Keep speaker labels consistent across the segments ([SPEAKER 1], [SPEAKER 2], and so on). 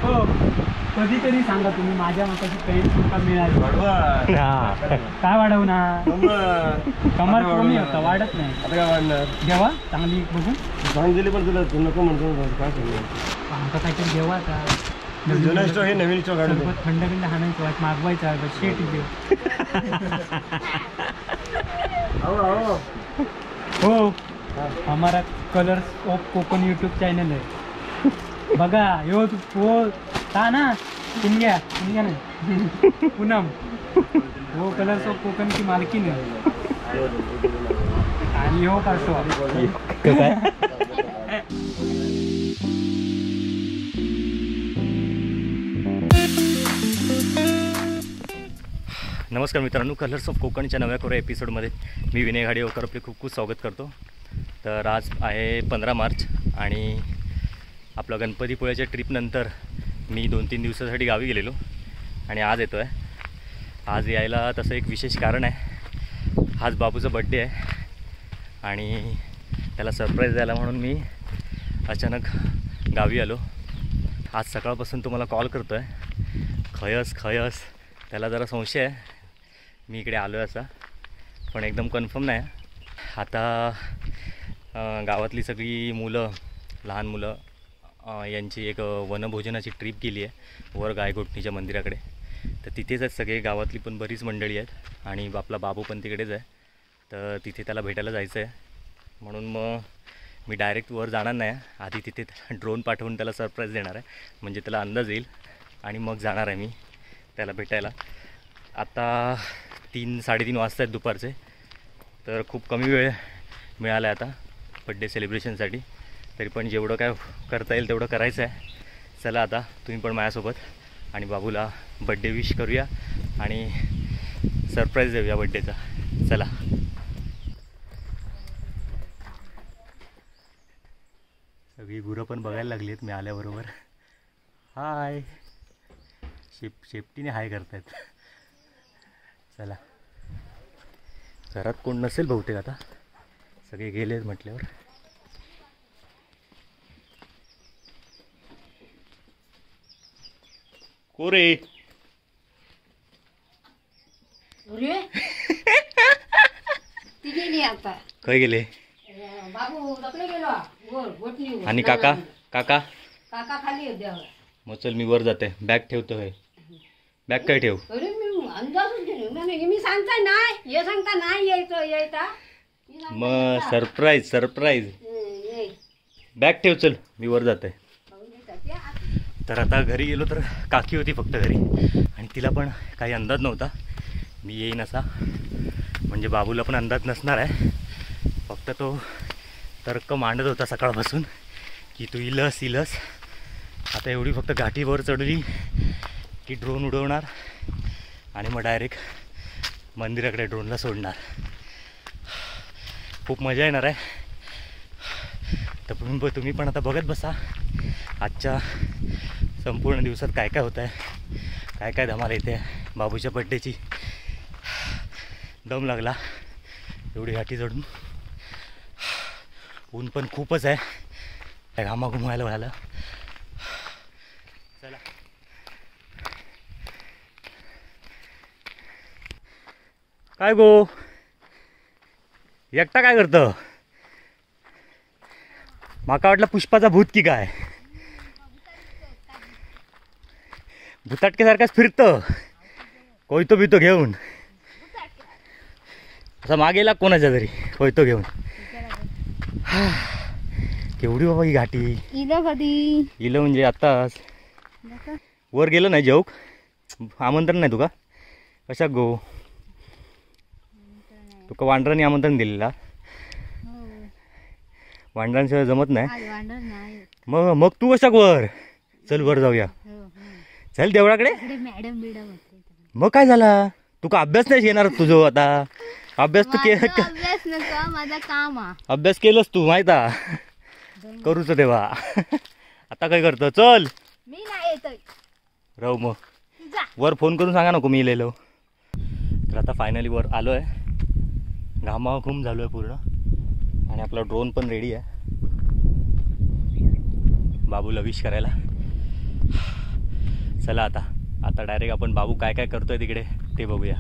[SPEAKER 1] हो कधीतरी सांगा तुम्ही माझ्या मताची पेन तुमका मिळाली. काय वाढवू ना, कमर कमी होता, वाढत नाही.
[SPEAKER 2] आता काय वाढणार?
[SPEAKER 1] घेवा चांगली बघून
[SPEAKER 2] सांग दिली पण तुला नको म्हणतो काय सांगू.
[SPEAKER 1] आमका काहीतरी घेवा आता
[SPEAKER 2] जुना स्टॉक हे नवीन स्टॉक काढून
[SPEAKER 1] सरबत थंड बिंड हाणायचं वाट मागवायचा शेट देऊ. हो हमारा colours of Konkan YouTube channel आहे बघा. यो हो ता ना पिंग्या पिंग्या नाही पूनम, वो कलर्स ऑफ कोकण की मालकीन आहे. आणि हो काढतो.
[SPEAKER 3] नमस्कार मित्रांनो, कलर्स ऑफ कोकणच्या नव्या कोऱ्या एपिसोडमध्ये मी विनय घाडीवकर आपले खूप खूप स्वागत करतो. तर आज आहे 15 मार्च आणि आपलं गणपतीपुळ्याच्या ट्रिपनंतर मी 2-3 दिवसासाठी गावी गेलेलो आणि आज येतो आहे. आज यायला तसं एक विशेष कारण आहे. आज बाबूचा बड्डे आहे आणि त्याला सरप्राईज द्यायला म्हणून मी अचानक गावी आलो. आज सकाळपासून तुम्हाला कॉल करतो आहे, खयस खयस. त्याला जरा संशय आहे मी इकडे आलो आहे असा, पण एकदम कन्फर्म नाही. आता गावातली सगळी मुलं, लहान मुलं यांची एक वनभोजनाची ट्रिप केली आहे वर गायघोटणीच्या मंदिराकडे. तर तिथेच आहेत सगळे, गावातली पण बरीच मंडळी आहेत आणि आपला बाबू पण तिकडेच आहे. तर तिथे त्याला भेटायला जायचं आहे म्हणून मग मी डायरेक्ट वर जाणार नाही. आधी तिथे ड्रोन पाठवून त्याला सरप्राईज देणार आहे, म्हणजे त्याला अंदाज येईल आणि मग जाणार आहे मी त्याला भेटायला. आता 3-3:30 वाजता आहेत दुपारचे, तर खूप कमी वेळ मिळाला आहे आता बड्डे सेलिब्रेशनसाठी. तरी पण जेवढं काय करता येईल तेवढं करायचं आहे. चला आता तुम्ही पण माझ्यासोबत आणि बाबूला बड्डे विश करूया आणि सरप्राईज देऊया बड्डेचा. चला सगळी गुरं पण बघायला लागली आहेत मी आल्याबरोबर. हाय शेपटीने हाय करतायत. चला घरात कोण नसेल बहुतेक, आता सगळे गेलेत म्हटल्यावर. कोरे
[SPEAKER 4] ती गेली आता.
[SPEAKER 3] खय गेले
[SPEAKER 4] बाबू? गेलो.
[SPEAKER 3] आणि काका? काका
[SPEAKER 4] काका खाली.
[SPEAKER 3] मग चल मी वर जाते, बॅग ठेवतो. हे बॅग काय ठेव?
[SPEAKER 4] अरे मी अंदाज मी सांगता नाही, हे सांगता नाही यायचं यायचा.
[SPEAKER 3] मग सरप्राईज सरप्राईज. बॅग ठेव, चल मी वर जाते. तर आता घरी गेलो तर काकी होती फक्त घरी आणि तिला पण काही अंदाज नव्हता मी येईन असा. म्हणजे बाबूला पण अंदाज नसणार आहे, फक्त तो तर्क मांडत होता सकाळपासून की तू इलस इलस. आता एवढी फक्त घाटीवर चढली की ड्रोन उडवणार आणि मग डायरेक्ट मंदिराकडे ड्रोनला सोडणार. खूप मजा येणार आहे. तर तुम्ही पण आता बघत बसा आजच्या संपूर्ण दिवसात काय काय होतं आहे, काय काय धमाल येते बाबूच्या बड्डेची. दम लागला एवढी घाटी चढून. ऊन पण खूपच आहे, घामाघुमायला झालं. चला काय गो एकटा काय करतं? माका वाटलं पुष्पाचा भूत की काय, भूताटकेसारखाच फिरतं कोयतो बितो घेऊन. असा मागेला कोणाच्या तरी कोयतो घेऊन. केवढी बाबा ही घाटी.
[SPEAKER 4] इलं कधी
[SPEAKER 3] इलं म्हणजे आत्ताच वर गेलं नाही जेवक. आमंत्रण नाही तुका? कशा गो तुका वांडरांनी आमंत्रण दिलेला? वांडरांशिवाय जमत नाही. मग मग तू कशा वर? चल वर जाऊया, चल देवळाकडे. मग काय झाला तुका अभ्यास नाही येणार तुझं आता? अभ्यास तू अभ्यास केलंस तू माहिता करूच तेव्हा. आता काय करतो? चल राहू मग वर फोन करून सांगा नको मी लिहिलो. तर आता फायनली वर आलो आहे, घामाघूम झालो आहे पूर्ण आणि आपला ड्रोन पण रेडी आहे बाबूला विश करायला. चला आता आता डायरेक्ट आपण बाबू काय काय करतोय तिकडे ते बघूया.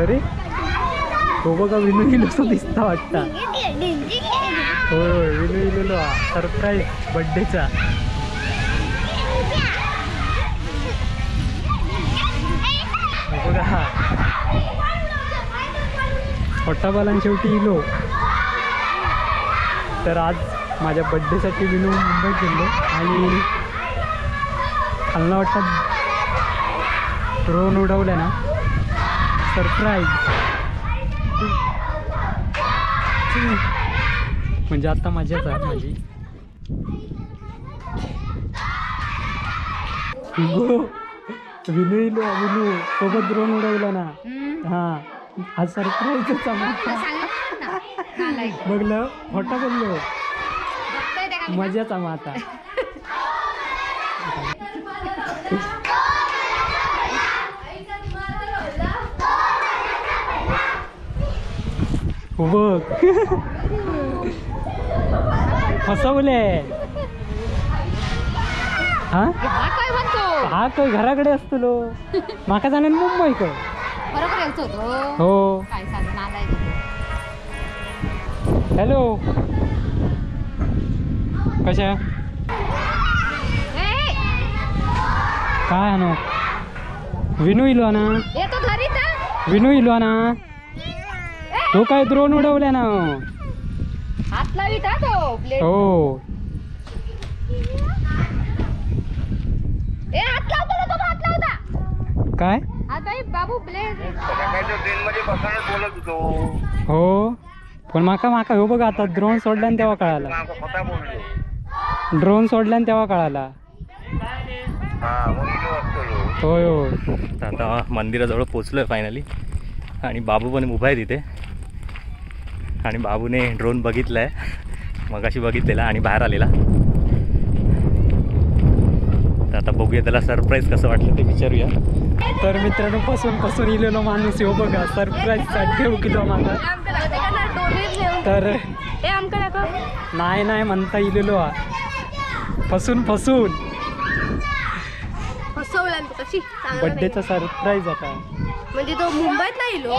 [SPEAKER 1] अरे हो बघा, विनू इलोसो दिसता वाटता. होय होय, विनू इलेलो सरप्राईज बड्डेचा. बघा हा छोटा शेवटी इलो. तर आज माझ्या बड्डेसाठी विनू मुंबईत गेलो आणि खालना वाटतं ड्रोन उडवलं ना, सरप्राईज. म्हणजे आता मजाच आहे माझी. विनू इलो, विनू सोबत ड्रोन उडवला ना. हा आज सरप्राईजच बघलं, फोटो बघलो, मजाच आम आता. बघ फसवले. हा हा काय घराकडे असतो लो, माका जाणार मुंबई क. हो हॅलो, कशा काय आणो? विनू इलो ना, विनू इलो ना, तो काय ड्रोन उडवल्या ना. हो काय
[SPEAKER 4] बाबू ब्लेड
[SPEAKER 5] बोलत होतो.
[SPEAKER 1] हो पण माका माका हो बघा आता ड्रोन सोडल्यान तेव्हा कळाला, ड्रोन सोडल्यान तेव्हा कळाला. होय होय.
[SPEAKER 3] आता मंदिराजवळ पोचलोय फायनली आणि बाबू पण उभा आहे तिथे. आणि बाबूने ड्रोन बघितला आहे, मगाशी बघितलेला आणि बाहेर आलेला. तर आता बघूया त्याला सरप्राईज कसं वाटलं ते विचारूया.
[SPEAKER 1] तर मित्रांनो फसून फसून इलेलो माणूस हो बघा, सरप्राईज साठी किलो माझा. तर नाही नाही म्हणता इलेलो, फसून फसून बड्डेचा सरप्राईज आता.
[SPEAKER 4] म्हणजे तो मुंबईत नाही लो.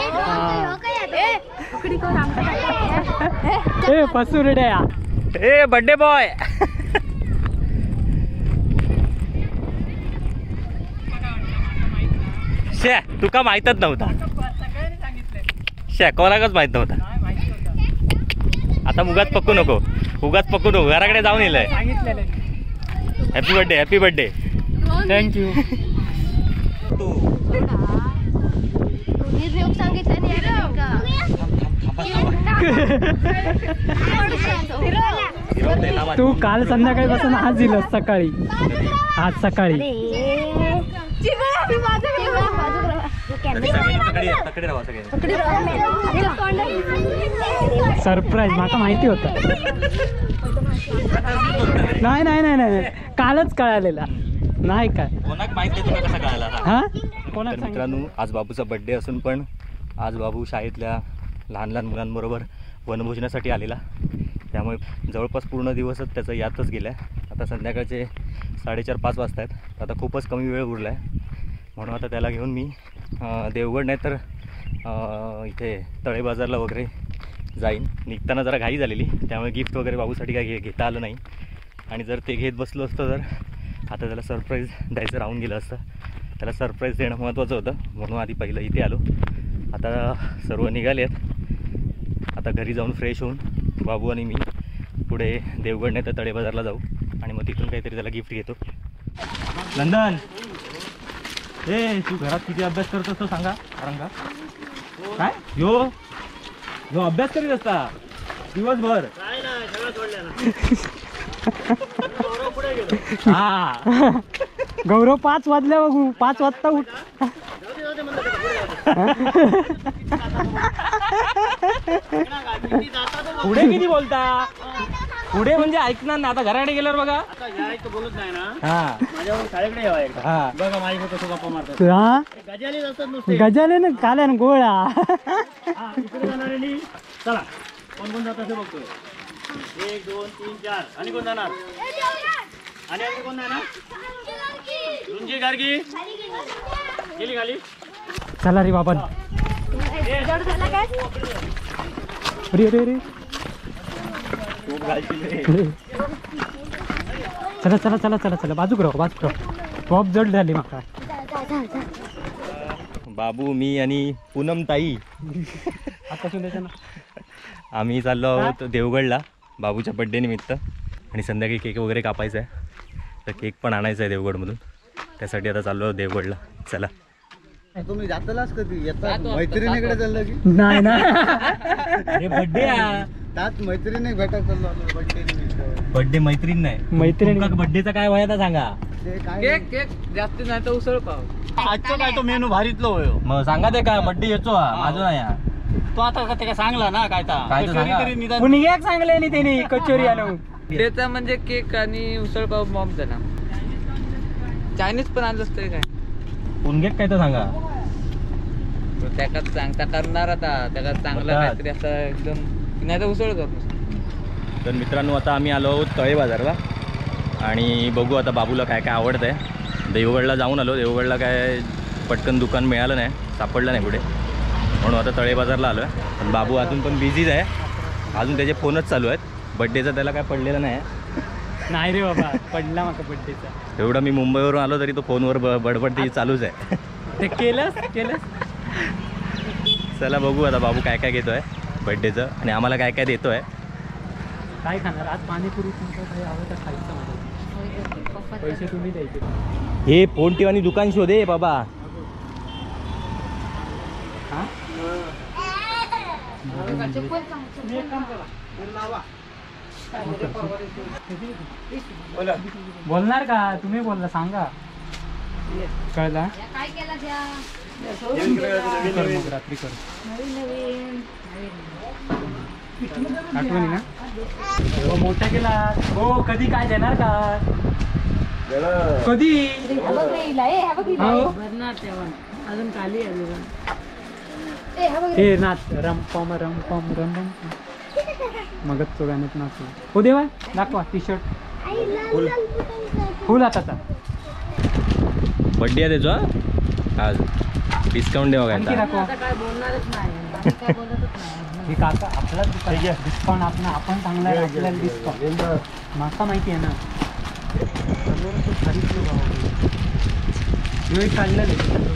[SPEAKER 1] ए फसुरड्या,
[SPEAKER 3] ए बड्डे बॉय. शे तुका माहीतच नव्हता. शे कोणाकच माहित नव्हता. आता उगाच पक्कू नको, उगाच पक्कू नको, घराकडे जाऊन येईल. Happy birthday, happy birthday.
[SPEAKER 1] Thank you. तू काल संध्याकाळी बसून आज दिलस सकाळी, आज सकाळी. सरप्राईज माका माहिती होता. नाही नाही नाही नाही, कालच कळालेला नाही काय
[SPEAKER 3] कोणाक माहिती तुला कसा कळाला.
[SPEAKER 1] हा कोणाक.
[SPEAKER 3] मित्रांनो आज बाबूचा बड्डे असून पण आज बाबू शाळेतल्या लहान लहान मुलांबरोबर वनभोजनासाठी आलेला, त्यामुळे जवळपास पूर्ण दिवसच त्याचा यातच गेला आहे. आता संध्याकाळचे 4:30-5 वाजता आहेत, आता खूपच कमी वेळ उरला आहे, म्हणून आता त्याला घेऊन मी देवगड नाही तर इथे तळे बाजारला वगैरे जाईन. निघताना जरा घाई झालेली, त्यामुळे गिफ्ट वगैरे बाबूसाठी काही घेता आलं नाही, आणि जर ते घेत बसलो असतं तर आता त्याला सरप्राईज द्यायचं राहून गेलं असतं. त्याला सरप्राईज देणं महत्त्वाचं होतं, म्हणून आधी पहिलं इथे आलो. आता सर्व निघाले आहेत, आता घरी जाऊन फ्रेश होऊन बाबू आणि मी पुढे देवगड नाही तर तळे बाजारला जाऊ. आणि मग तिथून काहीतरी त्याला गिफ्ट घेतो. नंदन, ए तू घरात किती अभ्यास करत असतो सांगा. कारण का काय यो यो अभ्यास करीत असता दिवसभर. हा
[SPEAKER 1] गौरव 5 वाजल्या बघू, 5 वाजता उठ.
[SPEAKER 3] पुढे किती बोलता, पुढे म्हणजे ऐकणार ना. आता घराकडे गेल्यावर बघा
[SPEAKER 2] बोलत नाही ना.
[SPEAKER 3] हा
[SPEAKER 2] शाळेकडे
[SPEAKER 3] हा
[SPEAKER 2] बघा माझी कसं गप्पा मारतात. गजाले असतात नुसते,
[SPEAKER 1] गजाले ना काल्या ना गोळा.
[SPEAKER 2] चला कोण कोण जात असे बघतोय. 1 2 3 4 आणि कोण जाणार, आणि आणखी कोण जाणार? रुंजी गार्गी गेली खाली.
[SPEAKER 1] चला रे बाबा. अरे अरे अरे चला चला चला चला चला, बाजूक राव बाजूक राव, टॉप जड झाली माका.
[SPEAKER 3] बाबू, मी आणि पूनम ताई
[SPEAKER 1] आता
[SPEAKER 3] आम्ही चाललो आहोत देवगडला बाबूच्या बड्डे निमित्त. आणि संध्याकाळी केक वगैरे कापायचा आहे, तर केक पण आणायचा आहे देवगडमधून, त्यासाठी आता चाललो आहोत देवगडला. चला.
[SPEAKER 5] तुम्ही जातलाच कधी येतात मैत्रिणीकडे चाललो की
[SPEAKER 1] नाही ना,
[SPEAKER 3] अरे बड्डे
[SPEAKER 5] त्यात मैत्रिणी भेटायला चाललो बड्डे निमित्त.
[SPEAKER 3] बड्डे मैत्रीण नाही,
[SPEAKER 1] मैत्रिणी
[SPEAKER 3] बड्डेचा काय वयाचा सांगा.
[SPEAKER 6] केक केक जास्त नाही तर उसळ पाव.
[SPEAKER 2] आजचं काय तो मेनू भारीतलो होय.
[SPEAKER 3] मग सांगा ते का बड्डे येतो माझं नाही
[SPEAKER 2] तो आता ते काय सांगला ना काय
[SPEAKER 1] काय पुण्याक सांगले नाही त्याने कचोरी आणून
[SPEAKER 6] त्याचा म्हणजे केक आणि उसळ पाव बॉम्ब झाला. चायनीज पण आणलंच तरी काय
[SPEAKER 3] पुणग्याक काय तर सांगा.
[SPEAKER 6] त्याकाच सांगता करणार आता त्याका चांगलं काहीतरी असं एकदम, नाही तर उसळ कर.
[SPEAKER 3] तर मित्रांनो आता आम्ही आलो आहोत तळे बाजारला आणि बघू आता बाबूला काय काय आवडतं आहे. देवगडला जाऊन आलो, देवगडला काय पटकन दुकान मिळालं नाही, सापडलं नाही कुठे, म्हणून आता तळे बाजारला आलो आहे. पण बाबू अजून पण बिझीच आहे, अजून त्याचे फोनच चालू आहेत. बड्डेचा त्याला काय पडलेलं नाही.
[SPEAKER 1] नाही रे बाबा, पडला माका बड्डेचा.
[SPEAKER 3] एवढं मी मुंबईवरून आलो तरी तो फोनवर बडबड ती चालूच आहे.
[SPEAKER 1] ते केलंच केलंच.
[SPEAKER 3] चला बघू आता बाबू काय काय घेतो आहे बड्डेचं आणि आम्हाला काय काय देतो आहे.
[SPEAKER 1] काय खाणार आज? पाणीपुरी तुमचं काही हवं तर खायचं मला, पैसे तुम्ही द्यायचे.
[SPEAKER 3] हे फोन ठेव आणि दुकान शोधे बाबा.
[SPEAKER 1] हां बोलणार का तुम्ही? बोलला सांगा कळला
[SPEAKER 4] काय केला त्या
[SPEAKER 1] कर मग रात्री कर आठवणी ना. हो मोठा केला हो, कधी काय देणार का कधी? हे नाच रमपम रमपम रमपम मगच तो गाण्यात नाचू. हो देवा दाखवा टी शर्ट फुल हाताचा.
[SPEAKER 3] बड्डे आहे त्याचा आज, डिस्काउंट द्यावा काय?
[SPEAKER 1] हे काका आपलाच दुकान, डिस्काउंट आपण आपण चांगला आहे आपल्याला डिस्काउंट. माका माहिती आहे ना. काढलं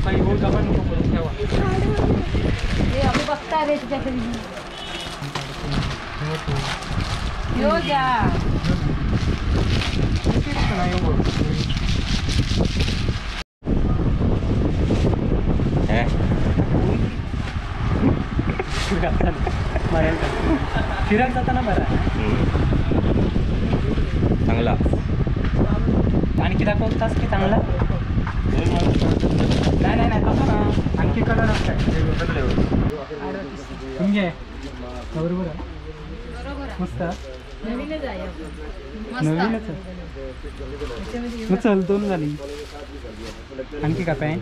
[SPEAKER 1] काही हो का पण नको करून ठेवा. फिरायला जाताना बरा
[SPEAKER 3] चांगला.
[SPEAKER 1] आणखी दाखवतास की चांगला? नाही नाही नाही तसं ना, आणखी कलर असतात. बरोबर आहे, मस्त नवीनच आहे. मग चल दोन झाली. आणखी का पॅन्ट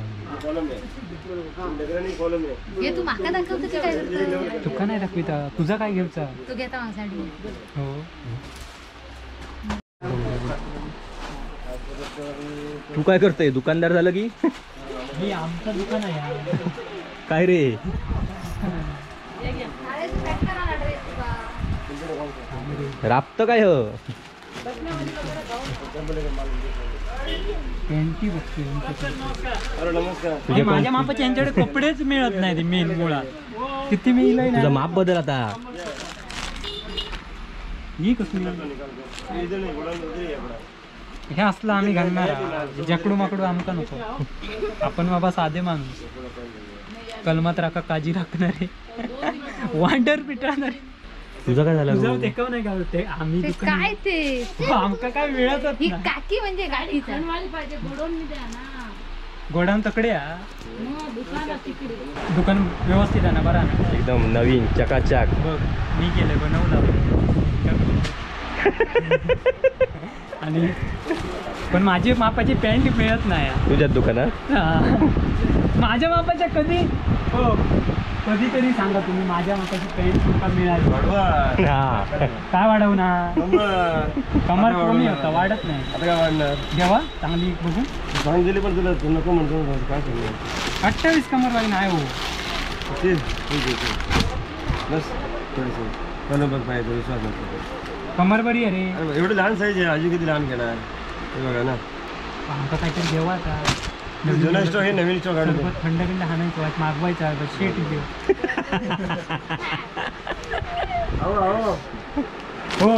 [SPEAKER 4] तू माका दाखवतो की काय करतो?
[SPEAKER 1] तुका नाही दाखविता, तुझा काय घेऊचा?
[SPEAKER 4] तू घेता माझ्यासाठी.
[SPEAKER 1] हो
[SPEAKER 3] तू काय करतोय? दुकानदार झालं की
[SPEAKER 1] मी? आमचं दुकान आहे
[SPEAKER 3] काय रे? राबतं काय हो?
[SPEAKER 1] पॅन्टी बघतोय. माझ्या मापाचे यांच्याकडे कपडेच मिळत नाही मेन मुळात. किती मिळेल
[SPEAKER 3] तुझं माप बदल आता.
[SPEAKER 1] ही कसली? हे असलं आम्ही घालणार, जकडू माकडू आमका नको. आपण बाबा साधे माणूस, कलमात राखा काजी राखणारे, वांडर पिटाळणारे.
[SPEAKER 3] तुझं काय झालं?
[SPEAKER 1] तुझं ते नाही घालत ते आम्ही
[SPEAKER 7] काय ते
[SPEAKER 1] आमका काय मिळतच
[SPEAKER 7] ही काकी म्हणजे गाडीचा
[SPEAKER 1] गोडाऊन तकडे दुकान व्यवस्थित आहे ना, बरं ना,
[SPEAKER 3] एकदम नवीन चकाचक.
[SPEAKER 1] बघ मी केलं बनवलं आणि पण माझी मापाची पॅन्ट मिळत नाही
[SPEAKER 3] तुझ्या दुकानात.
[SPEAKER 1] माझ्या मापाच्या कधी हो कधीतरी सांगा तुम्ही, माझ्या मापाची पॅन्ट तुमका मिळाली. काय वाढवू ना, कमर कमी होता, वाढत नाही.
[SPEAKER 8] आता काय वाढणार?
[SPEAKER 1] जेव्हा चांगली बघून
[SPEAKER 8] सांगितली पण तुला नको म्हणतो काय सांगू.
[SPEAKER 1] 28 कमरवाली नाही हो.
[SPEAKER 8] बस थोडीशी बघ पाहिजे विश्वास नसतो.
[SPEAKER 1] कमर बरी आहे रे,
[SPEAKER 8] एवढं लहान साईज आहे, अजून किती लहान घेणार हे बघा ना.
[SPEAKER 1] आमका काहीतरी घेवा आता
[SPEAKER 8] जुना स्टॉक हे नवीन स्टॉक काढून
[SPEAKER 1] थंड बिंड हाणायचं मागवायचा शेट घेऊ. हो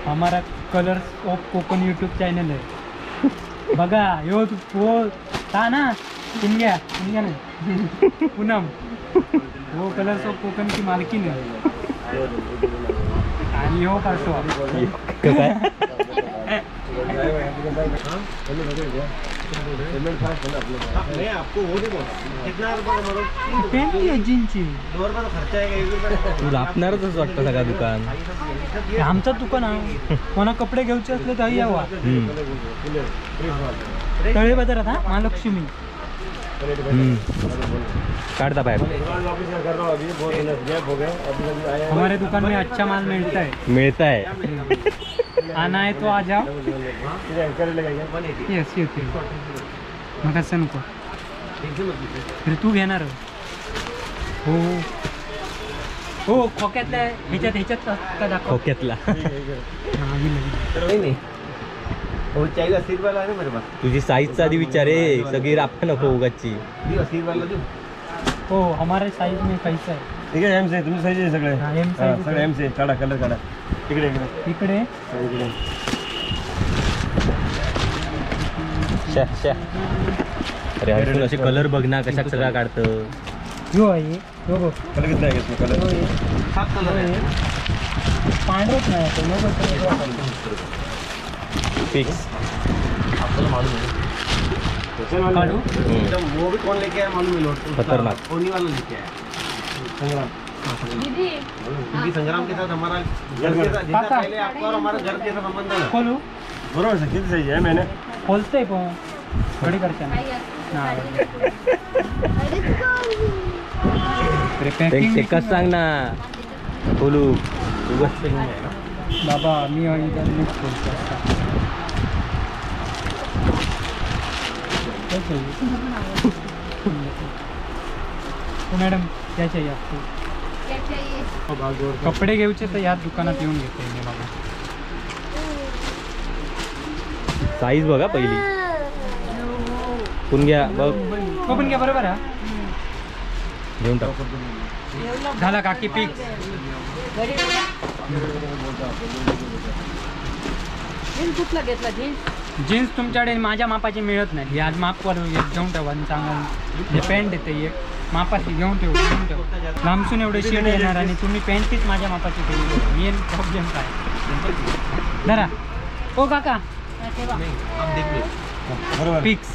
[SPEAKER 1] हमारा colours of Konkan YouTube channel आहे बघा. यो वो था ना पिंग्या, पिंग्या नाही पूनम, वो कलर्स ऑफ कोकण की मालकीन आहे. आणि हो काढतो जीनची.
[SPEAKER 3] तू रापणारच वाटतं सगळं दुकान.
[SPEAKER 1] आमचं दुकान आहे, कोणा कपडे घेऊचे असले तर यावा तळे बाजारात. हा महालक्ष्मी
[SPEAKER 3] काढता बाहेर.
[SPEAKER 1] हमारे दुकान में अच्छा माल मिलता है,
[SPEAKER 3] मिळता है.
[SPEAKER 1] आना है तो आ जाओ. यस येते मग असं नको. तू घेणार? हो हो खोक्यातल्या ह्याच्यात ह्याच्यात का दाखव.
[SPEAKER 3] खोक्यातला तुझी साईजचा आधी विचार आहे, सगळी रापा नको उगाची.
[SPEAKER 1] हो हमारे साईज में कैसा है?
[SPEAKER 8] ठीक आहे, एम साईज तुमची साईज आहे सगळे.
[SPEAKER 1] एम साईज
[SPEAKER 8] सगळे एम साईज. काढा कलर काढा. इकडे इकडे
[SPEAKER 1] इकडे
[SPEAKER 8] इकडे.
[SPEAKER 3] शा शा अरे हर्षून असे कलर बघ ना कशा सगळा काढतं.
[SPEAKER 1] यो आहे यो बघ
[SPEAKER 8] कलर किती आहे कलर?
[SPEAKER 5] सात कलर आहे.
[SPEAKER 1] पांढरच नाही
[SPEAKER 3] फिक्स
[SPEAKER 5] आपल्याला मालूम आहे.
[SPEAKER 1] काढू
[SPEAKER 5] वो भी कौन लेके आया मालूम है?
[SPEAKER 3] खतरनाक
[SPEAKER 5] कोनी वाला लेके आया
[SPEAKER 8] संग्राम.
[SPEAKER 7] दीदी
[SPEAKER 5] क्योंकि संग्राम के साथ हमारा घर के साथ जैसा पहले आपका और हमारा घर जैसा संबंध है.
[SPEAKER 1] खोलू
[SPEAKER 8] बरोबर सर. किती साईज आहे मैंने
[SPEAKER 1] खोलते पण थोडी करते ना.
[SPEAKER 3] एकच सांग ना खोलू
[SPEAKER 1] बाबा. मी नीट खोलतो आता. मॅडम क्या चाहिए आपको? कपडे घेऊचे तर या दुकानात येऊन घेते मी बाबा.
[SPEAKER 3] साईज बघा पहिली. कोण घ्या बघ,
[SPEAKER 1] कोण घ्या बरोबर आहे.
[SPEAKER 3] घेऊन टाक.
[SPEAKER 1] झाला काकी पीक.
[SPEAKER 4] कुठला घेतला जीन्स?
[SPEAKER 1] जीन्स तुमच्याकडे माझ्या मापाची मिळत नाही. आज माप वर घेऊन ठेवा आणि सांगा जे पॅन्ट येते एक मापाची घेऊन ठेवू, घेऊन ठेवू. लांबसून एवढे शेड येणार आणि तुम्ही पॅन्टीच माझ्या मापाची ठेवली. मेन प्रॉब्लेम काय धरा. ओ काका फिक्स.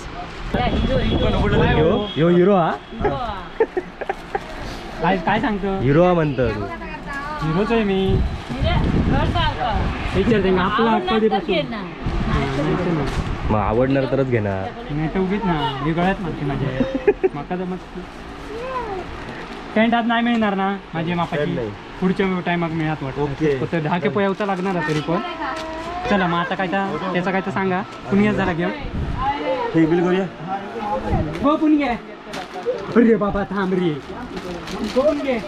[SPEAKER 3] यो हिरो हा
[SPEAKER 1] काय काय सांगतो?
[SPEAKER 3] हिरो हा म्हणतो.
[SPEAKER 1] हिरोच आहे मी. विचारते आपला कधीपासून
[SPEAKER 3] मग आवडणार तरच घेणार,
[SPEAKER 1] नाही तर उगीच ना हे गळ्यात मारते माझ्या. माका जमत पॅन्ट आज नाही मिळणार ना माझ्या मापाची, पुढच्या टायमाक मिळत वाटतं. तर 10 के पोयावचा लागणार तरी पण. चला मग आता काय त्याचा काय तर सांगा. पुण्यात झाला घेऊन
[SPEAKER 8] बिल करूया.
[SPEAKER 1] हो पुण्य. अरे बाबा थांब रे. कोण घे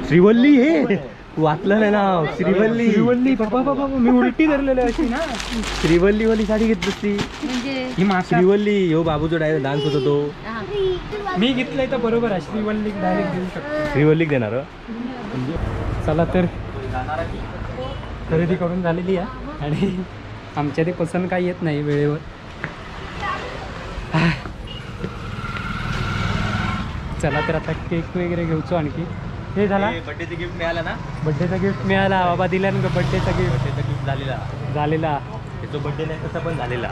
[SPEAKER 3] श्रीवल्ली हे वाचलं नाही ना. श्रीवल्ली
[SPEAKER 1] श्रीवल्ली बाबा बाबा मी उलटी धरलेली अशी ना.
[SPEAKER 3] श्रीवल्ली वाली साडी घेतलीस ती
[SPEAKER 1] म्हणजे
[SPEAKER 3] श्रीवल्ली. ह्यो बाबूचो डान्स होतो तो
[SPEAKER 1] मी घेतलंय तर बरोबर आहे. श्रीवल्ली डायरेक्ट देऊ शकतो.
[SPEAKER 3] श्रीवल्लीक देणार.
[SPEAKER 1] चला तर खरेदी करून झालेली आहे आणि आमच्या ते पसंत काही येत नाही वेळेवर. चला तर आता केक वगैरे घेऊचो आणखी. हे झाला
[SPEAKER 3] बर्थडेचं गिफ्ट मिळाला ना.
[SPEAKER 1] बर्थडेचा गिफ्ट मिळाला बाबा दिला ना बर्थडेचा गिफ्ट.
[SPEAKER 3] बर्थडेचा गिफ्ट झालेला
[SPEAKER 1] झालेला.
[SPEAKER 3] त्याचा बर्थडे नाही तसा पण झालेला.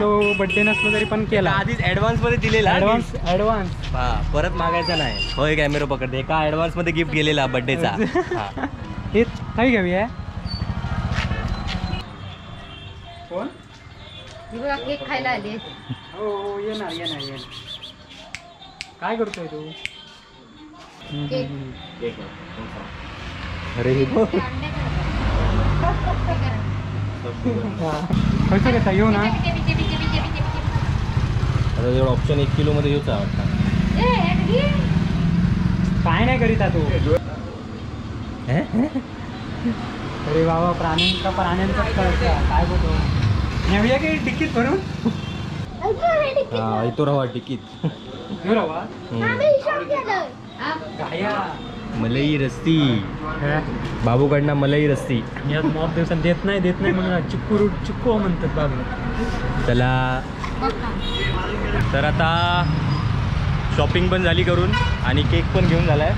[SPEAKER 1] तो बर्थडे नसला तरी पण केला.
[SPEAKER 3] आधीच ऍडव्हान्स मध्ये दिलेला.
[SPEAKER 1] ऍडव्हान्स ऍडव्हान्स
[SPEAKER 3] हा परत मागायचा नाही. होय कॅमेरा पकडते का ऍडव्हान्स मध्ये गिफ्ट गेलेला बर्थडेचा.
[SPEAKER 1] हे काय घेऊया कोण
[SPEAKER 7] केक खायला आले.
[SPEAKER 1] हो हो येणार येणार येणार. काय करतोय तू?
[SPEAKER 3] अरे
[SPEAKER 1] खर्च घेता येऊ ना.
[SPEAKER 3] आता जेवढं ऑप्शन 1 किलो मध्ये येऊच वाटतं.
[SPEAKER 1] काय नाही करीत तू. अरे बाबा प्राण्यांचा प्राण्यांचा काय बोलतो. नेऊया की तिकीट भरून?
[SPEAKER 3] हा इतो रवा तिकीट
[SPEAKER 1] रवा
[SPEAKER 3] मलई रस्ती बाबूकडनं मलई रस्ती.
[SPEAKER 1] मॉप दिवसात देत नाही देत नाही म्हणून चिक्कू रूट चिक्कू म्हणतात बाबू.
[SPEAKER 3] चला तर आता शॉपिंग पण झाली करून आणि केक पण घेऊन झालाय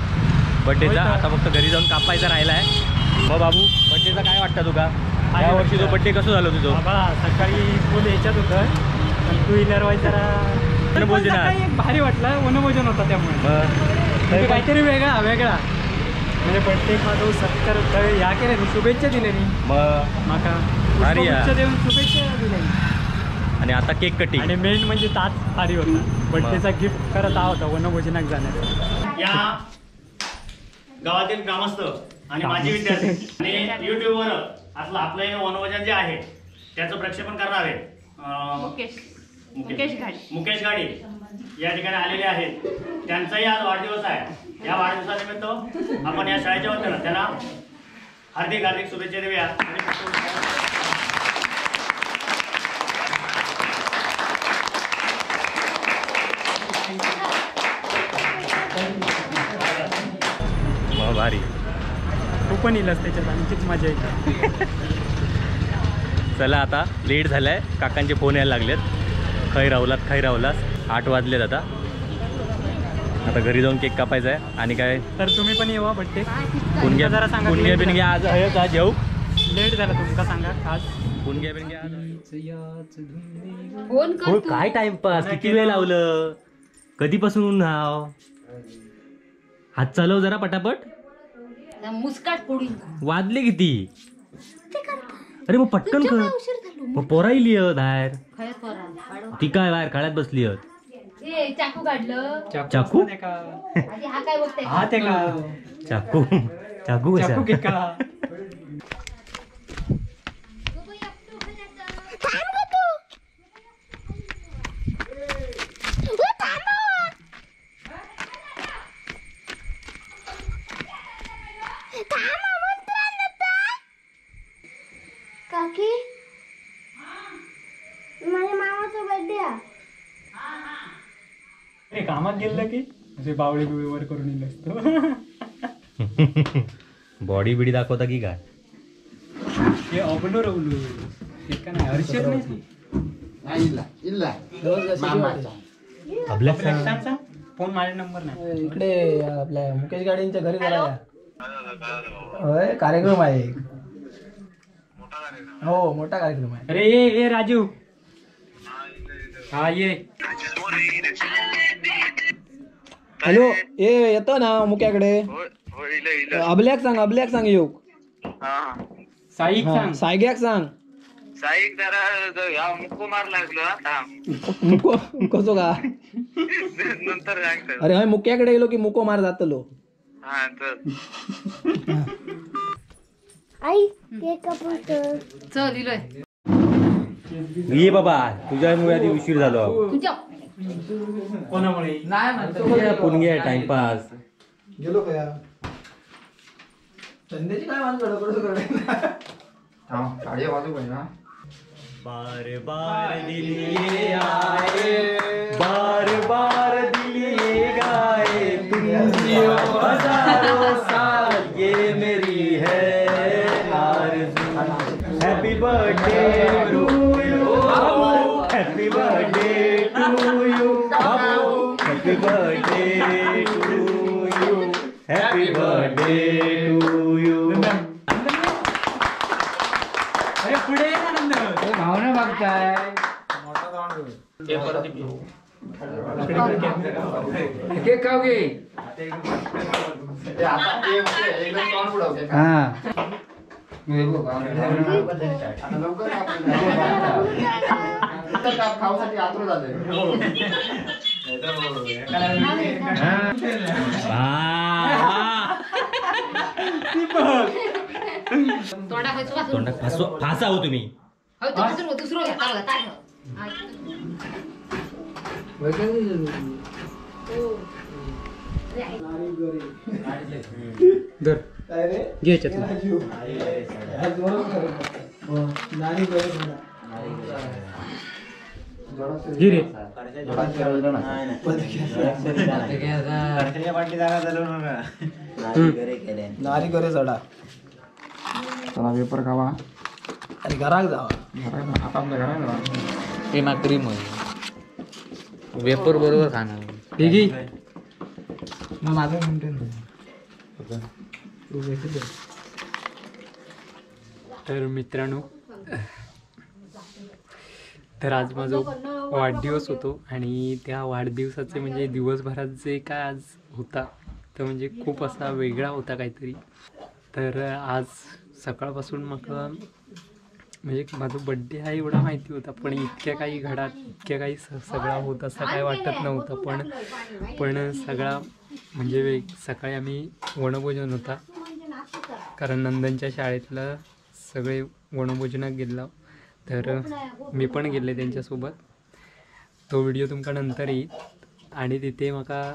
[SPEAKER 3] बर्थडेचा. आता फक्त घरी जाऊन कापायचा राहिला आहे. मग बाबू बर्थडेचा काय वाटतं तुका? या वर्षी तो बर्थडे कसं झालं तुझं?
[SPEAKER 1] बाबा सकाळी फुल याच्यात होतं पण टू व्हीलर वाईज जरा एक भारी वाटलं. वनभोजन होता त्यामुळे काहीतरी वेगळा वेगळा म्हणजे बर्थडे माझं सत्कार या केले शुभेच्छा दिल्या मी माका शुभेच्छा देऊन शुभेच्छा दिल्या.
[SPEAKER 3] आणि आता केक कटिंग
[SPEAKER 1] आणि मेन म्हणजे ताच भारी होता. बर्थडेचा गिफ्ट करत हा होता वनभोजनाक जाण्याचा.
[SPEAKER 2] या गावातील ग्रामस्थ आणि माजी विद्यार्थी आणि युट्यूबवर असलं आपलं हे वनभोजन जे आहे त्याचं प्रक्षेपण करणार आहे मुकेश गाडी या ठिकाणी आलेले आहेत. त्यांचाही आज वाढदिवस आहे. या वाढदिवसानिमित्त आपण या शाळेच्या वतीनं त्यांना हार्दिक हार्दिक शुभेच्छा देऊया.
[SPEAKER 3] भारी
[SPEAKER 1] तू पण येईलच त्याच्यात आणखीच मजा येईल.
[SPEAKER 3] चला आता लेट झालाय. काकांचे फोन यायला लागलेत. खै रावलात खै रावलास. 8 वाजलेत आता. आता घरी जाऊन केक कापायचा आहे. आणि काय
[SPEAKER 1] तर तुम्ही पण येवा बड्डे.
[SPEAKER 3] पुणग्या
[SPEAKER 1] जरा सांगा
[SPEAKER 3] पुणग्या बिनग्या आज आहे का जेऊ
[SPEAKER 1] लेट झाला तुमका सांगा आज
[SPEAKER 3] पुणग्या बिनग्या आज
[SPEAKER 7] फोन कर.
[SPEAKER 3] काय टाइमपास किती वेळ लावलं कधीपासून हाव हात चालव जरा पटापट.
[SPEAKER 7] मुस्काट फोडून
[SPEAKER 3] वाजले किती? अरे मग पटकन कर. मग पोरा इली बाहेर. ती काय बाहेर काळ्यात बसली.
[SPEAKER 7] चाकू काढलं.
[SPEAKER 3] चाकू चाकू चाकू कशा?
[SPEAKER 9] काकी माझ्या मामाचा बर्थडे आहे.
[SPEAKER 1] अरे कामात गेलं की म्हणजे बावळी बिवळी वर करून येईल असतो.
[SPEAKER 3] बॉडी बिडी दाखवता की काय?
[SPEAKER 1] हे अबलो रवलो हे का नाही हर्षद नाही
[SPEAKER 3] आपल्या
[SPEAKER 1] सांग फोन माझा नंबर नाही.
[SPEAKER 10] इकडे आपल्या मुकेश गाडींच्या घरी जरा होय कार्यक्रम आहे. हो मोठा कार्यक्रम आहे.
[SPEAKER 1] अरे ये ये राजू हा ये.
[SPEAKER 10] हॅलो ये येतो ना मुक्याकडे. अबल्याक सांग अबल्याक सांग येऊक.
[SPEAKER 1] साईक सांग
[SPEAKER 10] सायग्याक सांग.
[SPEAKER 6] साईक जरा मुको मार लागलो.
[SPEAKER 10] मुको कसो का
[SPEAKER 6] नंतर सांगतो.
[SPEAKER 10] अरे हय मुक्याकडे गेलो की मुको मार जातलो.
[SPEAKER 6] हा चल
[SPEAKER 9] आई केक कापतो.
[SPEAKER 7] चल इलोय
[SPEAKER 3] ये बाबा तुझ्यामुळे आधी उशीर झालो.
[SPEAKER 7] तुझ्या
[SPEAKER 1] कोणामुळे
[SPEAKER 6] नाही म्हणतो
[SPEAKER 3] पुणग्या टाइमपास
[SPEAKER 10] गेलो का? चंद्याची काय वाजू ना.
[SPEAKER 3] बार बार दिल ये आए, बार बार दिल ये गाए, तुम जियो हजारों साल ये मेरी है आरज़ू. Happy birthday to you Babu, happy birthday to you Babu, happy birthday to you, happy birthday to you.
[SPEAKER 1] अरे पुढे आनंद
[SPEAKER 10] भावना बघताय. केक खाऊ गे. हा
[SPEAKER 5] खाऊसाठी आतुर झाले.
[SPEAKER 3] तोंडात फासा हो तुम्ही.
[SPEAKER 7] दुसरं
[SPEAKER 10] चला पेपर खावा आणि घराक जावा. आता आपल्या घराक जावा.
[SPEAKER 6] ते ना क्रीम होईल वेपर बरोबर खाणार.
[SPEAKER 1] ठीक आहे
[SPEAKER 10] मग माझं म्हणते.
[SPEAKER 1] तर मित्रांनो, तर आज माझा वाढदिवस होतो आणि त्या वाढदिवसाचे म्हणजे दिवसभरात जे काय आज होता तर म्हणजे खूप असा वेगळा होता काहीतरी. तर आज सकाळपासून मग म्हणजे माझा बड्डे हा एवढा माहिती होता, पण इतक्या काही घडात इतक्या काही सगळा होत असं काय वाटत नव्हतं. पण पण सगळा म्हणजे सकाळी आम्ही वनभोजन होता, कारण नंदनच्या शाळेतलं सगळे वनभोजनात गेलो, तर मी पण गेले त्यांच्यासोबत. तो व्हिडिओ तुमका नंतर येईल. आणि तिथे माका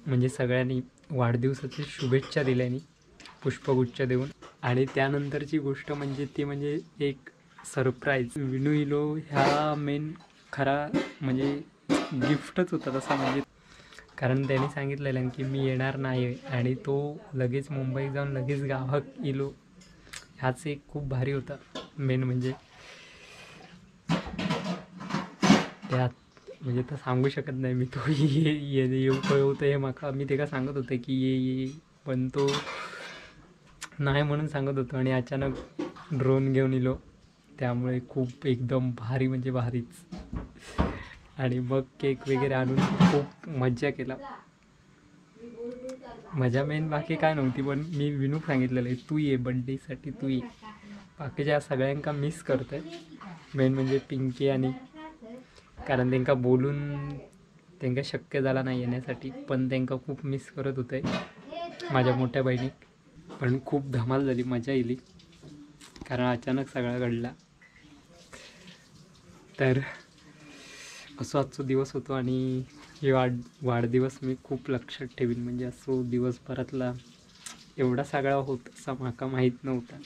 [SPEAKER 1] म्हणजे सगळ्यांनी वाढदिवसाची शुभेच्छा दिल्यानी पुष्पगुच्छ देऊन. आणि त्यानंतरची गोष्ट म्हणजे ती म्हणजे एक सरप्राईज. विनू इलो ह्या मेन खरा म्हणजे गिफ्टच होता तसा, म्हणजे कारण त्याने सांगितलेलं की मी येणार नाही आणि तो लगेच मुंबईत जाऊन लगेच गावात इलो, ह्याच एक खूप भारी होता मेन म्हणजे. त्यात म्हणजे तर सांगू शकत नाही मी तो ये येऊ कळवतं हे माका. मी ते का सांगत होतं की ये ये, पण तो नाही म्हणून सांगत होतो. आणि अचानक ड्रोन घेऊन इलो, त्यामुळे खूप एकदम भारी म्हणजे भारीच. आणि मग केक वगैरे आणून खूप मज्जा केला. मजा मेन बाकी काय नव्हती, पण मी विनूक सांगितलेलं आहे तू ये बड्डेसाठी, तू ये. बाकीच्या सगळ्यांका मिस करतोय मेन म्हणजे पिंकी आणि, कारण त्यांका बोलून त्यांका शक्य झाला नाही येण्यासाठी, पण त्यांका खूप मिस करत होते माझ्या मोठ्या बहिणी. पण खूप धमाल झाली, मजा येईल, कारण अचानक सगळा घडला. तर असो आजचा दिवस होतो आणि हे वाढदिवस मी खूप लक्षात ठेवीन. म्हणजे असो दिवसभरातला एवढा सगळा होत असा माका माहीत नव्हता,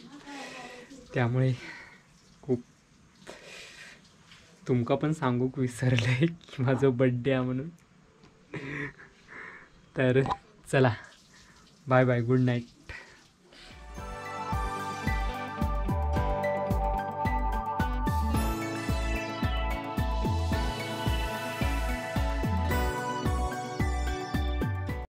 [SPEAKER 1] त्यामुळे खूप तुमका पण सांगूक विसरलं आहे की माझं बड्डे आहे म्हणून. तर चला, बाय बाय, गुड नाईट.